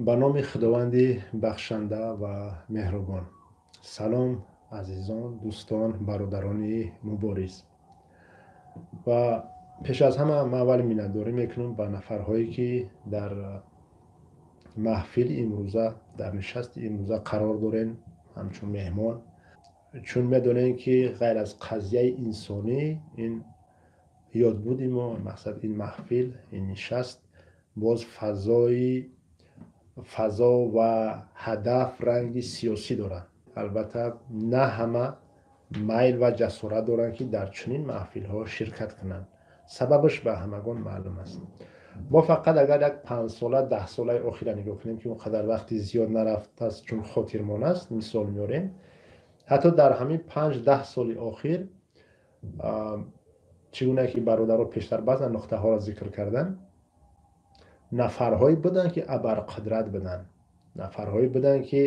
Ба номи Худованди бахшанда ва меҳрубон. Салом, азизон, дӯстон, бародарони мубориз. Ва пеш аз ҳама ман аввал миннатдорӣ мекунам ба нафарҳое, ки дар маҳфили имрӯза, дар нишасти имрӯза қарор дорем ҳамчун меҳмон, чун медонем, ки ғайр аз қазияи инсонӣ ин ёдбуди мо, мақсад ин маҳфил, ин нишаст боз фазо ва ҳадаф, ранги сиёсӣ дорад. Албатта, на ҳама майл ва ҷасорат доранд, ки дар чунин маҳфилҳо ширкат кунанд. Сабабаш ба ҳамагон маълум аст. Мо фақат агар як 5-сола, 10-солаи охира нигоҳ кунем, ки он қадар вақти зиёд нарафтааст, чун хотирмон аст, мисол меорем. Ҳатто дар ҳамин 5-10 соли охир, чӣ гуна ки бародаро пештар баъзан нуқтаҳоро зикр карданд, нафарҳое буданд, ки абарқудрат буданд, нафарҳое буданд, ки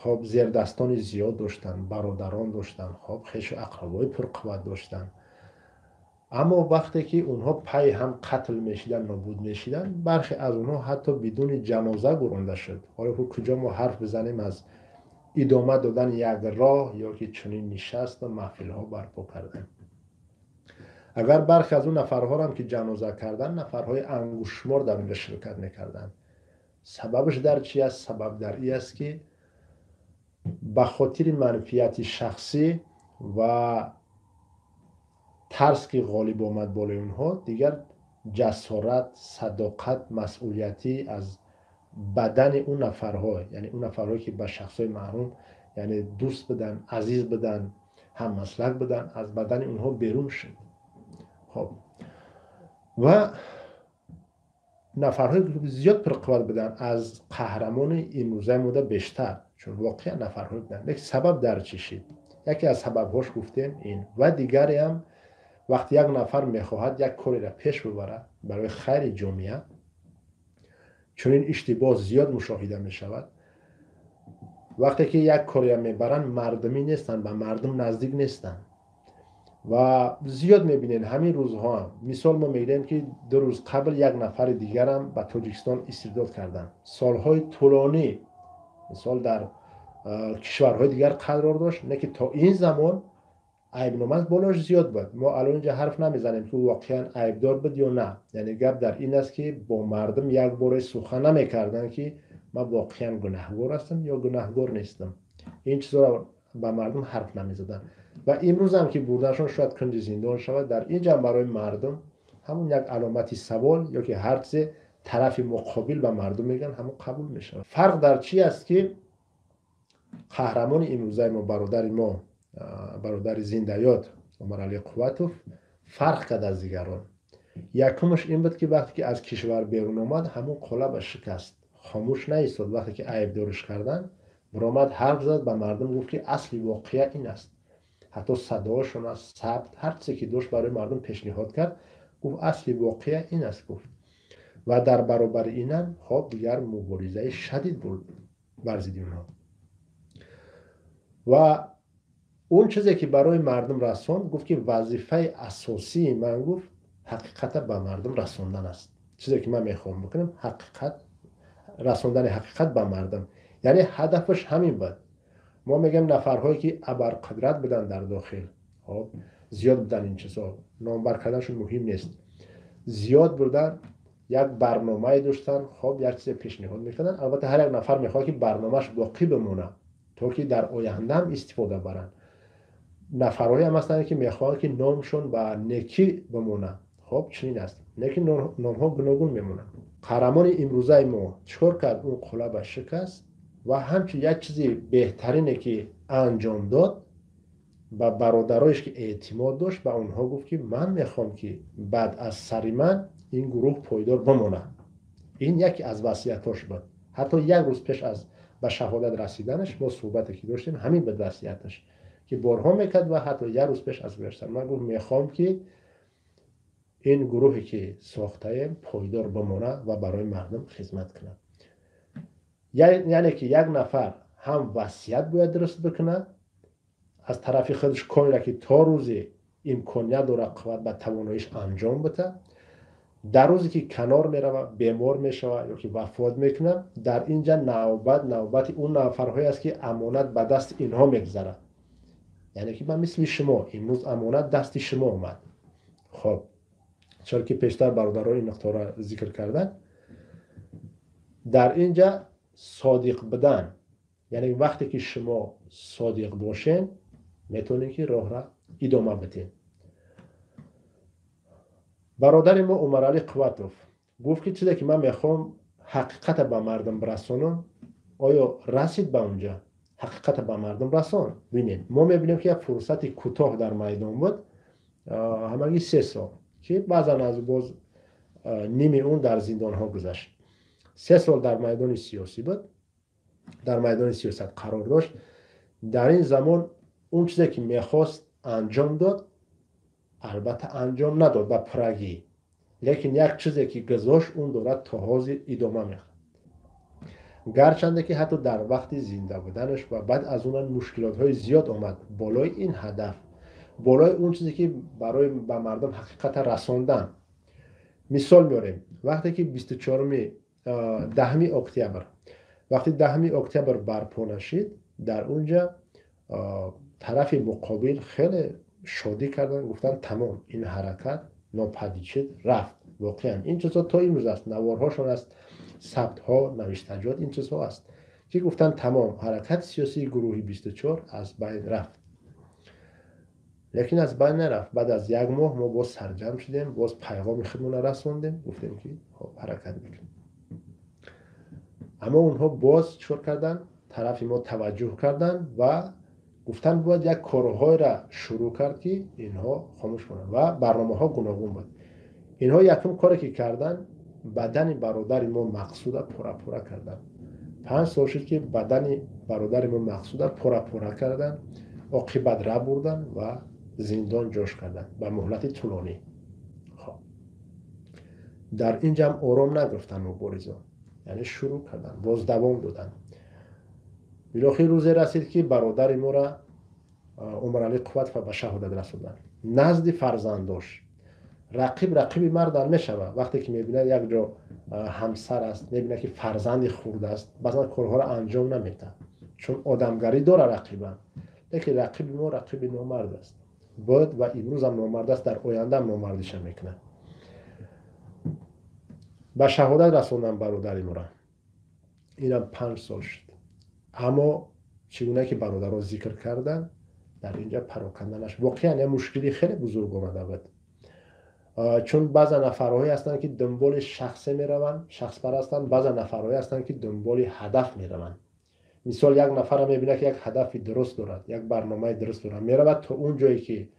хоб зердастони зиёд доштанд, бародарон доштанд, хоб хешу ақрабои пурқувват доштанд. Аммо вақте ки онҳо пай ҳам қатл мешиданд, нобуд мешиданд, бархе аз онҳо ҳатто бидуни ҷаноза гуронда шуд. Ҳоло куҷо мо ҳарф бизанем аз идома додани як роҳ ё ки чунин нишасту маҳфилҳо барпо кардан? Агар бархе аз он нафарҳоам ки ҷаноза карданд, нафарҳои ангуштшумор дар онҷо ширкат мекарданд. Сабабаш дар чи аст? Сабаб дар ин аст, ки ба хотири манфиати шахсӣ ва тарс, ки ғолиб омад болои онҳо, дигар ҷасорат, садоқат, масъулиятӣ аз бадани он нафарҳо, яъне он нафарҳое, ки ба шахсҳои маҳрум, яъне дӯст буданд, азиз буданд, ҳаммаслак буданд, аз бадани онҳо берун шуд. Хоб, ва нафарҳое зиёд пурқувват буданд аз қаҳрамони имрӯзаи мода бештар, чун воқеан нафарҳое буданд. Лекин сабаб дар чӣ шид? Яке аз сабабҳош гуфтем ин, ва дигареам, вақте як нафар мехоҳад як кореро пеш бибарад барои хайри ҷомеа, чунин иштибоҳ зиёд мушоҳида мешавад. Вақте ки як кореро мебаранд, мардумӣ нестанд, ба мардум наздик нестанд. Ва зиёд мебинед ҳамин рӯзҳоам. Мисол мо мегирем, ки 2 рӯз қабл як нафари дигарам ба Тоҷикистон истирдод карданд. Солҳои тӯлонӣ, мисол, дар кишварҳои дигар қарор дошт, не ки то ин замон айбномаз болош зиёд буд. Мо алон инҷа ҳарф намезанем, ки ӯ воқеан айбдор буд ё на. Яъне гап дар ин аст, ки бо мардум як боре сухан намекарданд, ки ман воқеан гунаҳгор ҳастам ё гунаҳгор нестам. Ин чизҳоро ба мардум ҳарф намезаданд. Ва имрӯзам ки бурданашон, шояд кунҷи зиндон шавад, дар ин ҷам барои мардум ҳамун як аломати савол ё ки ҳар чизе тарафи муқобил ба мардум мегӯянд, ҳамун қабул мешавад. Фарқ дар чи аст, ки қаҳрамони имрӯзаи мо, бародари мо, бародари зиндаёд Умаралӣ Қувватов фарқ кард аз дигарон. Якумаш ин буд, ки вақте ки аз кишвар берун омад, ҳамун қолаба шикаст, хомӯш наистод. Вақте ки айбдориш карданд, биромад, ҳарф зад, ба мардум гуфт, ки асли воқеа ин аст. Ҳатто садоашон аст, сабт, ҳар чизе ки дошт, барои мардум пешниҳод кард, гуфт: асли воқеа ин аст, гуфт. Ва дар баробари инам, хоб, дигар муборизаи шадид буд бар зидди онҳо. Ва он чизе ки барои мардум расонд, гуфт, ки вазифаи асосии ман, гуфт, ҳақиқата ба мардум расондан аст. Чизе ки ман мехоҳам бикунам, ҳақиқат расондани, ҳақиқат ба мардум. Яъне ҳадафаш ҳамин буд. Мо мегӯем, нафарҳое ки абарқудрат буданд дар дохил, хоб, зиёд буданд, ин чизҳо номбар карданашон муҳим нест, зиёд бурдан, як барномае доштанд, хоб, як чизе пешниҳод мекарданд. Албатта, ҳар як нафар мехоҳад, ки барномааш боқӣ бимонад, то ки дар ояндаам истифода баранд. Нафарҳоеам ҳастанд, ки мехоҳанд, ки номшон ба некӣ бимонад. Хоб, чунин аст, лекин номҳо гуногун мемонанд. Қаҳрамони имрӯзаи мо чӣ кор кард? Он қолаба шикаст ва ҳамчун як чизи беҳтарине ки анҷом дод, ба бародароеш, ки эътимод дошт, ба онҳо гуфт, ки ман мехоҳам, ки баъд аз сари ман ин гурӯҳ пойдор бимонад. Ин яке аз васиятҳош буд. Ҳатто як рӯз пеш аз ба шаҳодат расиданаш мо суҳбате ки доштем, ҳамин буд васияташ, ки борҳо мекард. Ва ҳатто як рӯз пеш аз гузаштан ман гуфт: мехоҳам, ки ин гурӯҳе ки сохтаем, пойдор бимонад ва барои мардум хизмат кунад. Яъне ки як нафар ҳам васият бояд дуруст бикунад аз тарафи худаш, кореро ки то рӯзе имконият дорад, қувват ба тавоноиш анҷом бита. Дар рӯзе ки канор меравад, бемор мешавад ё ки вафот мекунад, дар ин ҷа навбат навбати он нафарҳое аст, ки амонат ба дасти инҳо мегузарад. Яъне ки ба мисли шумо имрӯз амонат дасти шумо омад. Хоб, чаро ки пештар бародарон ин нуқтаро зикр карданд, дар ин ҷа содиқ будан, яъне вақте ки шумо содиқ бошед, метавонед ки роҳра идома бидиҳед. Бародари мо Умаралӣ Қувватов гуфт, ки чизе ки ман мехоҳам ҳақиқата ба мардум расонам, оё расид ба онҷа? Ҳақиқата ба мардум расон. Бинед, мо мебинем, ки як фурсати кӯтоҳ дар майдон буд, ҳамагӣ 3 сол, ки баъзан аз боз ними он дар зиндонҳо гузашт. 3 сол дар майдони сиёсӣ буд, дар майдони сиёсат қарор дошт. Дар ин замон он чизе ки мехост, анҷом дод. Албатта, анҷом надод ба пуррагӣ, лекин як чизе ки гузошт, он дорад то ҳозир идома мехӯрад. Гарчанде ки ҳатто дар вақти зинда буданаш ва баъд аз он мушкилотҳои зиёд омад болои ин ҳадаф, болои он чизе ки барои ба мардум ҳақиқата расондан. Мисол меорем: вақте ки 24-уми 10-ми октябр, вақти 10-ми октябр барпо нашид, дар он ҷа тарафи муқобил хеле шодӣ карданд, гуфтанд: «Тамом, ин ҳаракат нопадид шуд, рафт». Воқеан, ин чизҳо то имрӯз аст, наворҳошон аст, сабтҳо, навиштаҷот, ин чизҳо аст, ки гуфтанд: «Тамом, ҳаракати сиёсии гурӯҳи 24 аз байн рафт». Лекин аз байн нарафт. Баъд аз як моҳ мо боз сарҷамъ шудем, боз пайғоми худмонро расондем, гуфтем, ки хоб, ҳаракат мекунем. Аммо онҳо боз чикор карданд? Тарафи мо таваҷҷӯҳ карданд ва гуфтанд, бояд як корҳоеро шурӯъ кард, ки инҳо хомӯш кунанд, ва барномаҳо гуногун буд. Инҳо якум коре ки карданд, бадани бародари мо Мақсуда пора-пора карданд. 5 сол шуд, ки бадани бародари мо Мақсуда пора-пора карданд, оқибат ра бурданд ва зиндон ҷош карданд ба муҳлати тӯлонӣ. Хоб, дар ин ҷамъ ором нагирифтанд муборизон, яъне шурӯъ карданд, боз давом доданд. Билохир рӯзе расид, ки бародари моро, Умаралӣ Қувватова, ба шаҳодат расонданд назди фарзандош. Рақиб рақиби мардан мешавад, вақте ки мебинад, як ҷо ҳамсар аст, мебинад, ки фарзанди хурд аст, баъзан корҳоро анҷом наметаҳад, чун одамгарӣ дора рақибам. Лекин рақиби мо рақиби номард аст буд ва имрӯзам номард аст, дар ояндаам номардиша мекунад. Ба шаҳодат расондам бародари моро. Инам 5 сол шуд. Аммо чӣ гуна ки бародаро зикр карданд, дар инҷа пароканда нашуд. Воқеан, як мушкили хеле бузург омада буд, чун баъза нафарҳое ҳастанд, ки дунболи шахсе мераванд, шахспарастанд, баъза нафарҳое ҳастанд, ки дунболи ҳадаф мераванд. Мисол, як нафарро мебинад, ки як ҳадафи дуруст дорад, як барномаи дуруст дорад, меравад то он ҷое, ки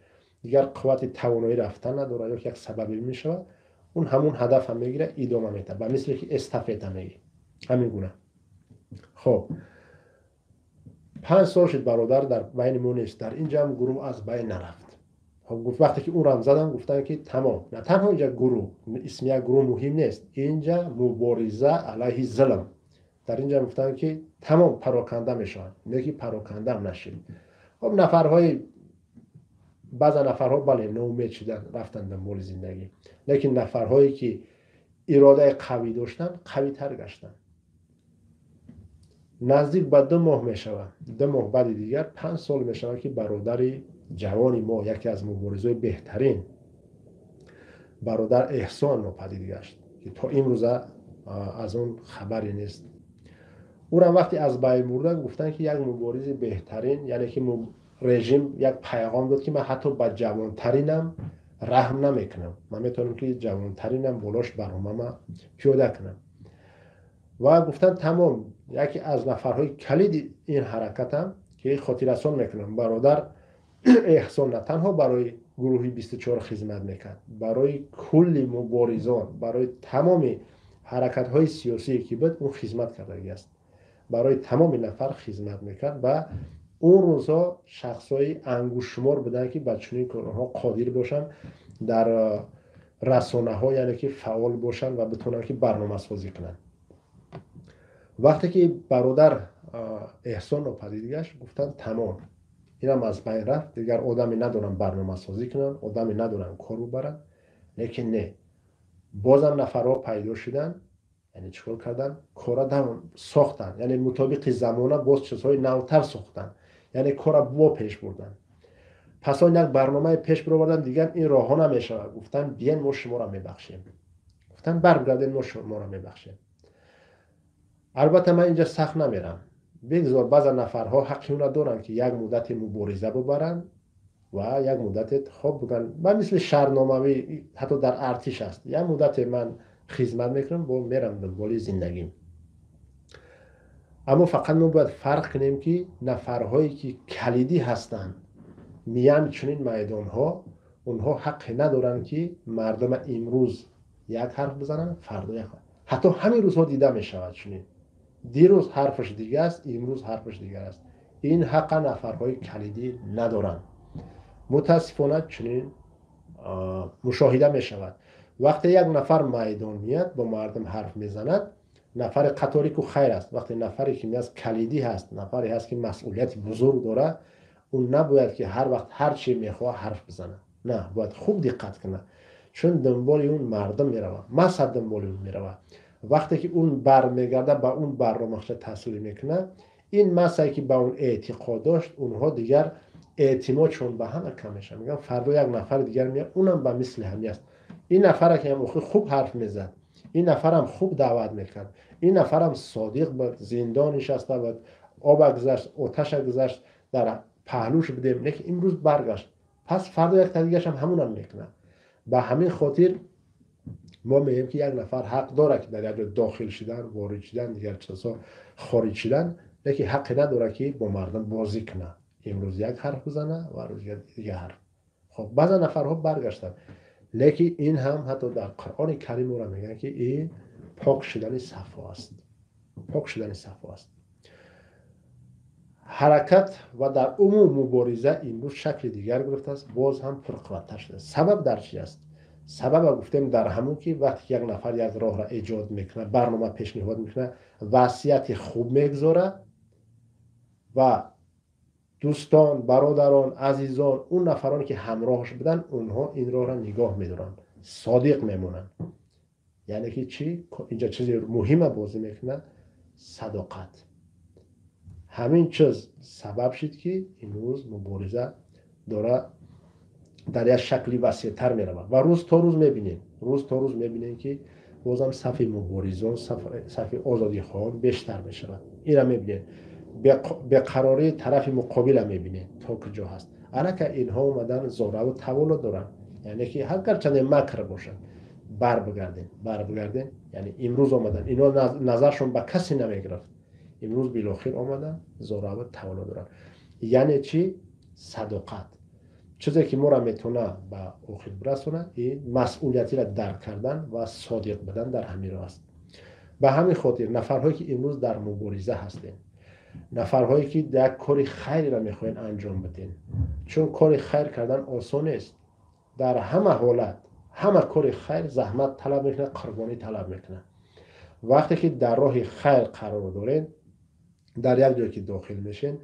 дигар қуввати тавоноӣ рафтан надорад ё ки як сабабе мешавад, он ҳамун ҳадафа мегирад, идома метаҳад, ба мисле ки эстафета мегӣ, ҳамин гуна. Хоб, 5 сол шуд, бародар дар байни мо нест. Дар ин ҷамъ гурӯҳ аз байн нарафт. Хоб, гуфт, вақте ки ӯрам задам, гуфтанд, ки тамом. На танҳо инҷа гурӯҳ, исми як гурӯҳ муҳим нест, инҷа мубориза алайҳи зулм. Дар инҷа гуфтанд, ки тамом, пароканда мешаванд, не ки парокандаам нашид. Хоб, нафарҳои, баъза нафарҳо, бале, ноумед шуданд, рафтанд дунболи зиндагӣ, лекин нафарҳое ки иродаи қавӣ доштанд, қавитар гаштанд. Наздик ба 2 моҳ мешавад, 2 моҳ баъди дигар 5 сол мешавад, ки бародари ҷавони мо, яке аз муборизои беҳтарин, бародар Эҳсон нопадид гашт, ки то имрӯза аз он хабаре нест. Ӯрам вақте аз байн бурдан, гуфтанд, ки як муборизи беҳтарин, яъне ки режим як пайғом дод, ки ман ҳатто ба ҷавонтаринам раҳм намекунам, ман метавонам, ки ҷавонтаринам болош барномама пиёда кунам. Ва гуфтанд: «Тамом». Яке аз нафарҳои калиди ин ҳаракатам, ки хотиррасон мекунам, бародар Эҳсон на танҳо барои гурӯҳи 24 хизмат мекард, барои кулли муборизон, барои тамоми ҳаракатҳои сиёсие ки буд, ӯ хизмат кардагӣ аст, барои тамоми нафар хизмат мекард. Ва он рӯзҳо шахсҳои ангуштшумор буданд, ки ба чунин корҳо қодир бошанд, дар расонаҳо, яъне ки фаъол бошанд ва битавонанд, ки барномасозӣ кунанд. Вақте ки бародар Эҳсон нопадид гашт, гуфтанд: «Тамом, инам аз байн рафт, дигар одаме надоранд барномасозӣ кунанд, одаме надоранд кор бубаранд». Лекин не. Бозам нафарҳо пайдо шуданд, яъне чӣ кор карданд? Кора сохтанд, яъне мутобиқи замона боз чизҳои навтар сохтанд, яъне кора бо пеш бурданд. Пас он як барномаи пеш бироварданд, дигар ин роҳҳо намешавад. Гуфтанд, биен, мо шуморо мебахшем. Гуфтанд, баргардем, мо шуморо мебахшем. Албатта, ман инҷа сахт намерам. Бигзор баъза нафарҳо ҳаққи онро доранд, ки як муддате мубориза бубаранд ва як муддате хоб бигӯянд, ба мисли шарномавӣ, ҳатто дар артиш аст: як муддате ман хизмат мекунам, бо мерам дунболи зиндагим. Аммо фақат мо бояд фарқ кунем, ки нафарҳое ки калидӣ ҳастанд миян чунин майдонҳо, онҳо ҳаққе надоранд, ки мардума имрӯз як ҳарф бизананд, фардо як. Ҳатто ҳамин рӯзҳо дида мешавад чунин: дирӯз ҳарфаш дигар аст, имрӯз ҳарфаш дигар аст. Ин ҳаққа нафарҳои калидӣ надоранд. Мутаассифона, чунин мушоҳида мешавад. Вақте як нафар майдон меяд, бо мардум ҳарф мезанад, нафари қаторику хайр аст. Вақте нафаре ки меаст, калидӣ ҳаст, нафаре ҳаст, ки масъулияти бузург дорад, ӯ набояд ки ҳар вақт ҳар чи мехоҳад ҳарф бизанад. На, бояд хуб диққат кунад, чун дунболи он мардум меравад, масса дунболи он меравад. Вақте ки он бармегардад, ба он барномаша таслим мекунад, ин массае ки ба он эътиқод дошт, онҳо дигар эътимодшон ба ҳама кам мешавад. Мегӯям, фардо як нафари дигар меяд, унам ба мисли ҳами аст. Ин нафаре ки ҳам хуб ҳарф мезад, ин нафарам хуб даъват мекард, ин нафарам содиқ буд, зиндон нишаста буд, оба гузашт, оташа гузашт, дар паҳлӯш будем, лекин имрӯз баргашт. Пас фардо як дигарашам ҳамонам мекунад. Ба ҳамин хотир мо мегӯем, ки як нафар ҳақ дорад, ки дар як ҷо дохил шудан, ворид шудан, дигар чизҳо, хориҷ шудан, лекин ҳаққе надорад, ки бо мардум бозӣ кунад, имрӯз як ҳарф бизана ва рӯзи дигар ҳарф. Хоб, баъза нафарҳо баргаштанд, лекин ин ҳам ҳатто дар Қуръони Карим ора мегӯянд, ки ин пок шудани сафо аст, пок шудани сафо аст. Ҳаракат ва дар умум мубориза имрӯз шакли дигар гирифтааст, боз ҳам пурқувваттар шудааст. Сабаб дар чи аст? Сабаба гуфтем, дар ҳамон ки вақте ки як нафар як роҳро эҷод мекунад, барнома пешниҳод мекунад, васияти хуб мегузорад ва дӯстон, бародарон, азизон, он нафароне ки ҳамроҳаш буданд, онҳо ин роҳро нигоҳ медоранд, содиқ мемонанд. Яъне ки чӣ? Инҷа чизи муҳима бозӣ мекунад: садоқат. Ҳамин чиз сабаб шуд, ки имрӯз мубориза дора дар як шакли васеътар меравад ва рӯз то рӯз мебинем, рӯз то рӯз мебинем, ки бозам сафи муборизон, сафи озодихоҳон бештар мешавад. Инра мебинем, беқарории тарафи муқобила мебинем, то куҷо ҳаст. Аллакай инҳо омадан зораву таволо доранд, яъне ки ҳарчанде макр бошад, бар бигардем, бар бигардем. Яъне имрӯз омадан, инҳо назаршон ба касе намегирифт, имрӯз билохир омадан, зораву таволо доранд. Яъне чӣ? Садоқат. Чизе ки моро метавона ба охир бирасонад, ин масъулиятиро дарк кардан ва содиқ будан дар ҳамин роҳ аст. Ба ҳамин хотир нафарҳое ки имрӯз дар мубориза ҳастем, нафарҳое ки як кори хайреро мехоҳем анҷом бидем, чун кори хайр кардан осон нест. Дар ҳама ҳолат ҳама кори хайр заҳмат талаб мекунад, қурбонӣ талаб мекунад. Вақте ки дар роҳи хайр қарор доред, дар як ҷое ки дохил мешен,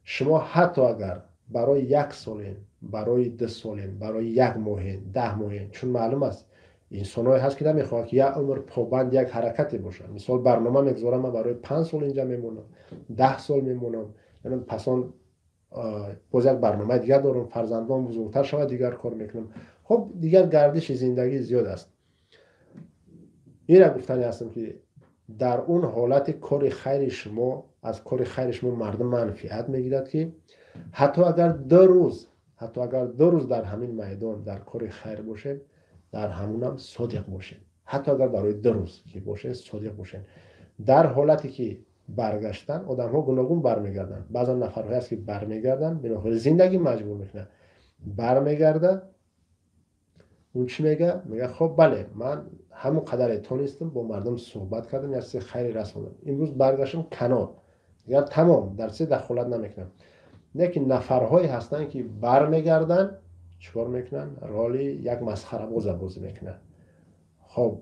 шумо ҳатто агар барои як солен, барои 2 солен, барои як моҳен, 10 моҳен, чун маълум аст, инсонҳое ҳаст, ки намехоҳад, ки як умр побанд як ҳаракате бошад. Мисол, барнома мегузорам, ман барои 5 сол инҷа мемонам, 10 сол мемонам, пас он боз як барномаи дигар дорам, фарзандон бузургтар шавад, дигар кор мекунам. Хуб, дигар гардиши зиндагӣ зиёд аст. Ира гуфтани ҳастам, ки дар он ҳолати кори хайри шумо, аз кори хайри шумо мардум манфиат мегирад, ки ҳатто агар 2 рӯз, ҳатто агар 2 рӯз дар ҳамин майдон дар кори хайр бошед, дар ҳамунам содиқ бошед. Ҳатто агар барои 2 рӯз ки бошед, содиқ бошед. Дар ҳолате ки баргаштан, одамҳо гуногун бармегарданд. Баъзан нафарҳое аст, ки бармегарданд, билохир зиндагӣ маҷбур мекунад, бармегарда. Он чӣ мега? Мега: «Хоб, бале, ман ҳамон қадаре тонистам, бо мардум суҳбат кардам, як чизи хайре расондам, имрӯз баргаштам канор, дигар тамом, дар чизе дахолат намекунам». Лекин нафарҳое ҳастанд, ки бармегарданд, чӣ кор мекунанд? Роли як масхарабоза бозӣ мекунанд. Хоб,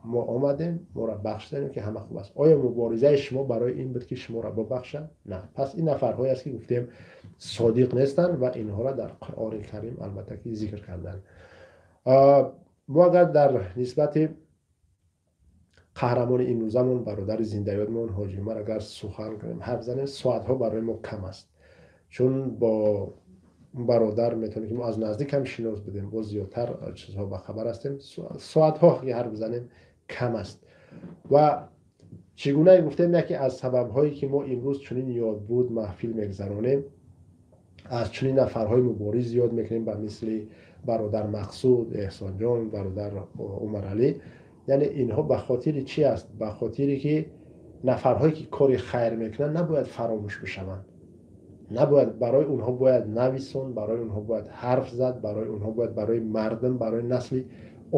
мо омадем, моро бахшидем, ки ҳама хуб аст. Оё муборизаи шумо барои ин буд, ки шуморо бубахшанд? На. Пас ин нафарҳое аст, ки гуфтем, содиқ нестанд ва инҳоро дар Қуръони Карим албатта ки зикр карданд. Мо агар дар нисбати қаҳрамони имрӯзамон, бародари зиндаёдмон Ҳоҷи Умар, агар сухан кунем, ҳарф занем, соатҳо барои мо кам аст, чун бо бародар метавонем, ки мо аз наздик ҳам шинос будем, боз зиёдтар чизҳо ба хабар ҳастем, соатҳо ки ҳарф бизанем, кам аст. Ва чӣ гуна гуфтем, яке аз сабабҳое ки мо имрӯз чунин ёдбуд маҳфил мегузаронем, аз чунин нафарҳои мубориз ёд мекунем, ба мисли бародар Мақсуд, Эҳсонҷон, бародар Умаралӣ, яъне инҳо ба хотири чӣ аст? Ба хотире ки нафарҳое ки кори хайр мекунанд, набояд фаромӯш бишаванд, набояд, барои онҳо бояд нависон, барои онҳо бояд ҳарф зад, барои онҳо бояд барои мардум, барои насли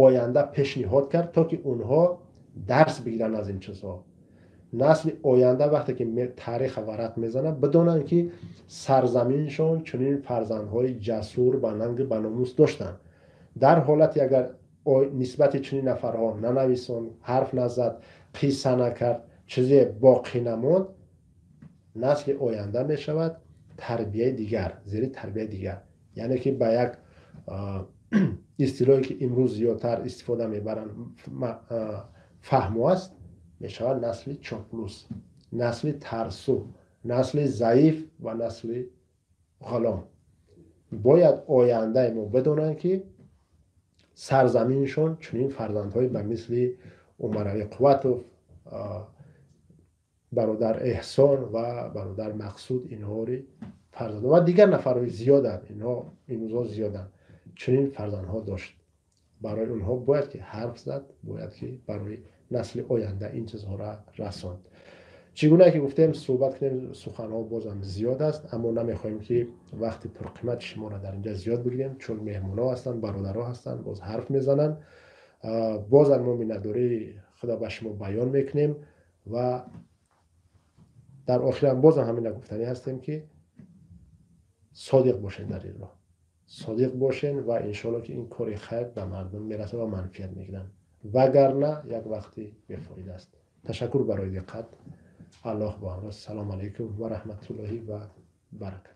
оянда пешниҳод кард, то ки онҳо дарс бигиранд аз ин чизҳо. Насли оянда вақте ки тариха варақ мезанад, бидонанд, ки сарзаминшон чунин фарзандҳои ҷасур, ба нанги, ба номус доштанд. Дар ҳолате агар нисбати чунин нафарҳо нанависон, ҳарф назад, қисса накард, чизе боқӣ намонд, насли оянда мешавад тарбияи дигар, зери тарбияи дигар, яъне ки ба як истилоҳе ки имрӯз зиёдтар истифода мебаранд, фаҳмо аст, мешавад насли чоплус, насли тарсу, насли заиф ва насли ғулом. Бояд ояндаи мо бидонанд, ки сарзаминшон чунин фарзандҳои ба мисли Умаралӣ Қувватов, бародар Эҳсон ва бародар Мақсуд, инҳори фарзанд ва дигар нафарҳои зиёданд, инҳо имрӯзҳо зиёданд, чунин фарзандҳо дошт. Барои онҳо бояд ки ҳарф зад, бояд ки барои насли оянда ин чизҳоро расонд. Чӣ гуна ки гуфтем, суҳбат кунем, суханҳо бозам зиёд аст, аммо намехоҳем ки вақти пурқимати шуморо дар инҷа зиёд бигирем, чун меҳмонҳо ҳастанд, бародарҳо ҳастанд, боз ҳарф мезананд. Бозам мо миннатдории худо ба шумо баён мекунем ва дар охирам бозам ҳамина гуфтанӣ ҳастем, ки содиқ бошед, дар ин роҳ содиқ бошен ва иншоалло ки ин кори хайр ба мардум мерасад ва манфиат мегиранд, вагарна як вақти бефоида аст. Ташаккур барои диққат. Аллоҳ бо ҳамроҳ. Салому алайкум ва раҳматуллоҳи ва баракатуҳ.